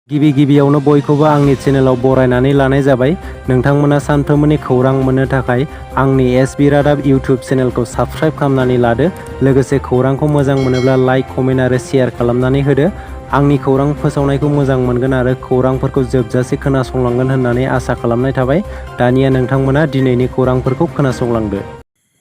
गिबियावनो बयखौबो आंनि चेनेलाव बरायनानै लानाय जाबाय। नोंथांमोना सानफ्रोमबोनि खौरां मोननो थाखाय आंनि एसबि रादाब इउटिउब चेनेलखौ साबस्क्राइब खालामनानै लादो। लोगोसे खौरांखौ मोजां मोनोब्ला लाइक, कमेन्ट आरो शेयार खालामनानै होदो। आंनि खौरां फोसावनायखौ मोजां मोनगोन आरो खौरांफोरखौ जोबजासे खोनासंलांगोन होननानै आसा खालामनाय थाबाय। दानिया नोंथांमोना दिनैनि खौरांफोरखौ खोनासंलांदो।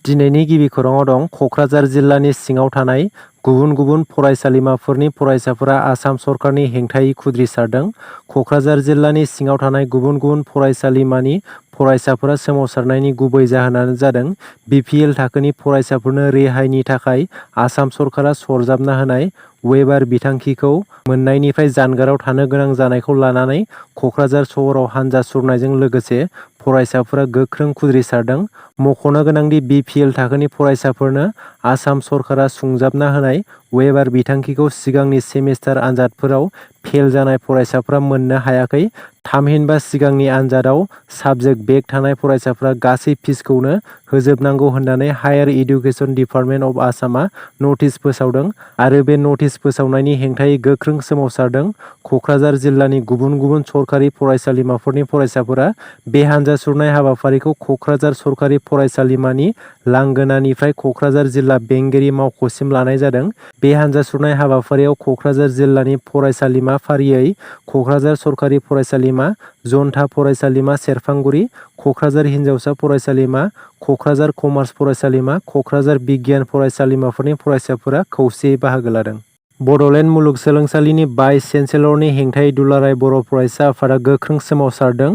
दिनैनि गिबि खौराङाव दं क'क्राझार जिल्लानि सिङाव थानाय गुबुन गुबुन फरायसालिमाफोरनि फरायसाफोरा आसाम सरकारनि हेंथायै खुद्रिसारदों। क'क्राझार जिल्लानि सिङाव थानाय गुबुन गुबुन फरायसालिमानि फरायसाफोरा सोमावसारनायनि गुबै जाहोनानो जादों बिपिएल थाखोनि फरायसाफोरनो रेहायनि थाखाय आसाम सरकारा सरजाबना होनाय वेबार बिथांखिखौ मोननायनिफ्राय जानगाराव थानो गोनां जानायखौ लानानै क'क्राझार सहराव हान्जा सुरनायजों लोगोसे फरायसाफोरा गोख्रों खुद्रिसारदों। मख'नो गोनांदि बिपिएल थाखोनि फरायसाफोरनो आसाम सरकारा सुंजाबना होनाय वेबार बिथांखिखौ सिगांनि सेमिस्टार आनजादफोराव फेल जानाय फरायसाफोरा मोननो हायाखै। थामहिनबा सिगांनि आनजादाव साबजेक्ट बेक थानाय फरायसाफोरा गासै फिसखौनो होजोबनांगौ होननानै हायार इडुकेसन डिपार्टमेन्ट अफ आसामआ नटिस फोसावदों आरो बे नटिस फोसावनायनि हेंथायै गोख्रों सोमावसारदों। क'क्राझार जिल्लानि गुबुन गुबुन सरकारि फरायसालिमाफोरनि फरायसाफोरा बे हान्जा सुरनाय हाबाफारिखौ क'क्राझार सरकारि फरायसालिमानि लांगोनानिफ्राय क'क्राझार जिल्ला बेंगिरि मावख'सिम लानाय जादों। बे हान्जा सुरनाय हाबाफारियाव क'क्राझार जिल्लानि फरायसालिमा फारियै क'क्राझार सरकारि फरायसालिमा, जन्था फरायसालिमा सेरफांगुरि, क'क्राझार हिनजावसा फरायसालिमा, क'क्राझार कमार्स फरायसालिमा, क'क्राझार बिगियान फरायसालिमाफोरनि फरायसाफोरा खौसेयै बाहागो लादों। बड'लेण्ड मुलुगसोलोंसालिनि भाइस चेन्सेलरनि हेंथायै दुलाराय बर' फरायसा आफादा गोख्रों सोमावसारदों।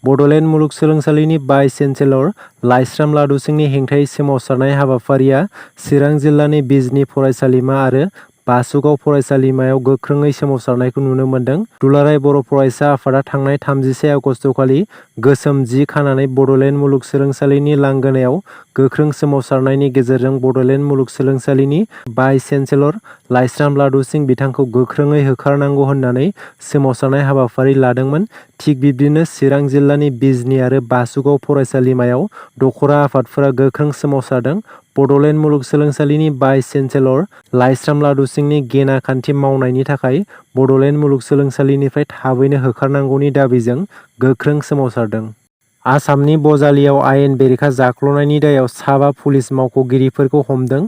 बड'लेण्ड मुलुगसोलोंसालिनि भाइस चेन्सेलर लाइस्राम लादु सिंनि हेंथायै सोमावसारनाय हाबाफारिया चिरां जिल्लानि बिजनी फरायसालिमा आरो बासुगाव फरायसालिमायाव गोख्रोङै सोमावसारनायखौ नुनो मोन्दों। दुलाराय बर' फरायसा आफादा थांनाय 36 आगस्तखालि गोसोम जि खानानै बड'लेण्ड मुलुगसोलोंसालिनि लांगोनायाव गोख्रों सोमावसारनायनि गेजेरजों बड'लेण्ड मुलुगसोलोंसालिनि भाइस चेन्सेलर लाइस्राम लादु सिं बिथांखौ गोख्रोङै होखारनांगौ होननानै सोमावसारनाय हाबाफारि लादोंमोन। थिग बिब्दिनो चिरां जिल्लानि बिजनी आरो बासुगाव फरायसालिमायाव दखरा आफादफोरा गोख्रों सोमावसारदों। बड'लेण्ड मुलुगसोलोंसालिनि भाइस चेन्सेलर लाइस्राम लादु सिंनि गेना खान्थि मावनायनि थाखाय बड'लेण्ड मुलुगसोलोंसालिनिफ्राय थाबैनो होखारनांगौनि दाबिजों गोख्रों सोमावसारदों। आसामनि बजालियाव आयेन बेरेखा जाख्ल'नायनि दायाव साबा पुलिस मावख'गिरिफोरखौ हमदों।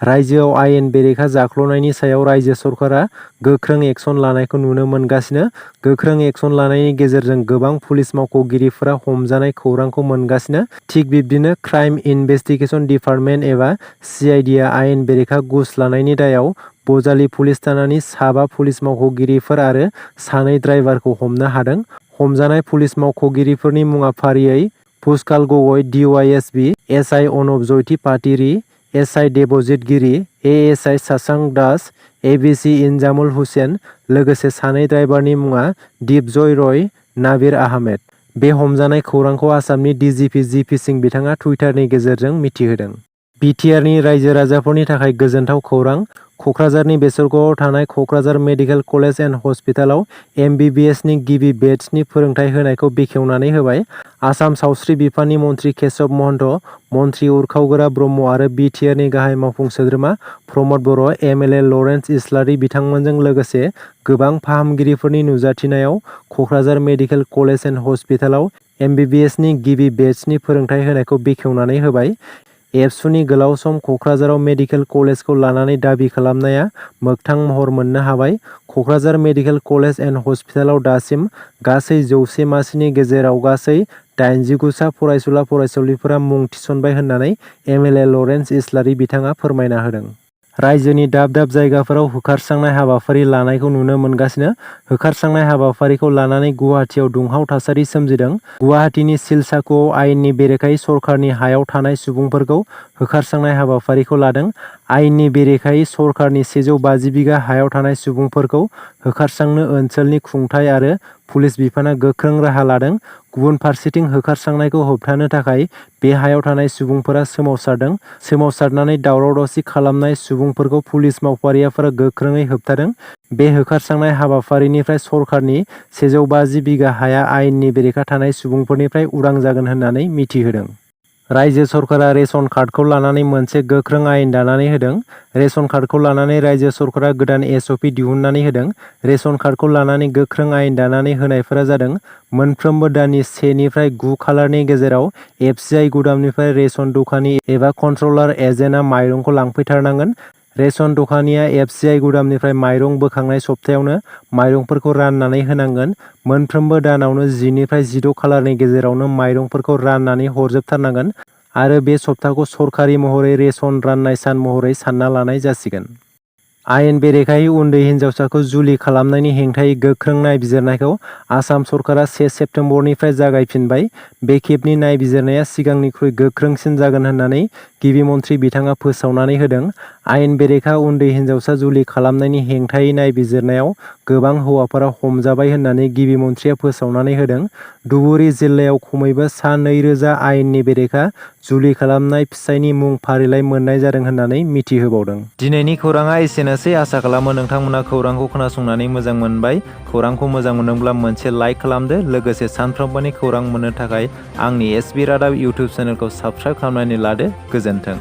रायजोआव आयेन बेरेखा जाख्ल'नायनि सायाव रायजो सरकारा गोख्रों एक्सन लानायखौ नुनो मोनगासिनो। गोख्रों एक्सन लानायनि गेजेरजों गोबां पुलिस मावख'गिरिफोरा हमजानाय खौरांखौ मोनगासिनो। थिग बिब्दिनो क्राइम इनभेस्टिगेसन डिपार्टमेन्ट एबा सिआइडिआ आयेन बेरेखा घुस लानायनि दायाव बजालि पुलिस थानानि साबा पुलिस मावख'गिरिफोर आरो सानै ड्राइभारखौ हमनो हादों। हमजानाय पुलिस मावख'गिरिफोरनि मुङा फारियै पुष्काल गगৈ डिवाइएसपि, एसआइ अनब जयति पाटिरि, एसआइ देबजित गिरि, एएसआइ साशांक दास, एबिसि इनजामुल हुसेन। लोगोसे सानै ड्राइभारनि मुङा दिपजय रय, नाबिर आहमेद। बे हमजानाय खौरांखौ आसामनि डिजिपि जिपि सिं बिथाङा टुइटारनि गेजेरजों मिथिहोदों। बिटिआरनि रायजो राजाफोरनि थाखाय गोजोनथाव खौरां। क'क्राझारनि बेसरगावआव थानाय क'क्राझार मेडिकेल कलेज एन्ड हस्पिटालाव MBBSनि गिबि बेट्सनि फोरोंथाय होनायखौ बेखेवनानै होबाय। आसाम सावस्रि बिफाननि मन्थ्रि केशब महन्त, मन्थ्रि उरखावगोरा ब्रह्म आरो बिटिआरनि गाहाय मावफुं सोद्रोमा प्रमद बर', एमएलए लरेन्स इस्लारि बिथांमोनजों लोगोसे गोबां फाहामगिरिफोरनि नुजाथिनायाव क'क्राझार मेडिकेल कलेज एन्ड हस्पिटालाव MBBSनि गिबि बेट्सनि फोरोंथाय होनायखौ बेखेवनानै होबाय। एबसुनि गोलाव सम क'क्राझाराव मेडिकेल कलेजखौ लानानै दाबि खालामनाया मोगथां महर मोननो हाबाय। क'क्राझार मेडिकेल कलेज एन्ड हस्पिटालाव दासिम गासै 100 मासिनि गेजेराव गासै 89 सा फरायसुला फरायसुलिफोरा मुं थिसनबाय होननानै एमएलए लरेन्स इस्लारि बिथाङा फोरमायना होदों। रायजोनि दाब दाब जायगाफोराव होखारस्रांनाय हाबाफारि लानायखौ नुनो मोनगासिनो। होखारस्रांनाय हाबाफारिखौ लानानै गुवाहाटियाव दुंहाव थासारि सोमजिदों। गुवाहाटिनि सिलसाखुआव आयेननि बेरेखायै सरकारनि हायाव थानाय सुबुंफोरखौ होखारस्रांनाय हाबाफारिखौ लादों। आयेननि बेरेखायै सरकारनि 150 बिगा हायाव थानाय सुबुंफोरखौ होखारस्रांनो ओनसोलनि खुंथाय आरो पुलिस बिफाना गोख्रों राहा लादों। गुबुन फारसेथिं होखारस्रांनायखौ होबथानो थाखाय बे हायाव थानाय सुबुंफोरा सोमावसारदों। सोमावसारनानै दावराव दावसि खालामनाय सुबुंफोरखौ पुलिस मावफारियाफोरा गोख्रोङै होबथादों। बे होखारस्रांनाय हाबाफारिनिफ्राय सरकारनि 150 बिगा हाया आयेननि बेरेखा थानाय सुबुंफोरनिफ्राय उदां जागोन होननानै मिथिहोदों। रायजो सरकारा रेशन कार्डखौ लानानै मोनसे गोख्रों आयेन दानानै होदों। रेशन कार्डखौ लानानै रायजो सरकारा गोदान SOP दिहुननानै होदों। रेशन कार्डखौ लानानै गोख्रों आयेन दानानै होनायफोरा जादों मोनफ्रोमबो दाननि 1 निफ्राय 9 खालारनि गेजेराव FCI गुदामनिफ्राय रेशन दखानि एबा कन्ट्रलार एजेन्टआ माइरंखौ लांफैथारनांगोन। रेशन दखानिया FCI गुदामनिफ्राय माइरं बोखांनाय सप्तायावनो माइरंफोरखौ राननानै होनांगोन। मोनफ्रोमबो दानावनो 10 निफ्राय 16 खालारनि गेजेरावनो माइरंफोरखौ राननानै हरजोबथारनांगोन आरो बे सप्ताखौ सरखारि महरै रेशन राननाय सान महरै सानना लानाय जासिगोन। आयेन बेरेखायै उन्दै हिनजावसाखौ जुलि खालामनायनि हेंथायै गोख्रों नायबिजिरनायखौ आसाम सरकारा 1 सेप्तेम्बरनिफ्राय जागायफिनबाय। बे खेबनि नायबिजिरनाया सिगांनिख्रुइ गोख्रोंसिन जागोन होननानै गिबि मन्थ्रि बिथाङा फोसावनानै होदों। आयेन बेरेखा उन्दै हिनजावसा जुलि खालामनायनि हेंथायै नायबिजिरनायाव गोबां हौवाफोरा हमजाबाय होननानै गिबि मन्थ्रिया फोसावनानै होदों। धुबुरी जिल्लायाव खमैबो सा 2000 आयेननि बेरेखा जुलि खालामनाय फिसायनि मुं फारिलाइ मोननाय जादों होननानै मिथिहोबावदों। दिनैनि खौराङा एसेनोसै। आसा खालामो नोंथांमोना खौरांखौ खोनासंनानै मोजां मोनबाय। खौरांखौ मोजां मोनदोंब्ला मोनसे लाइक खालामदो। लोगोसे सानफ्रोमबोनि खौरां मोननो थाखाय आंनि SB रादाब इउटुब चेनेलखौ साबस्क्राइब खालामनानै लादो। गोजोन्थों।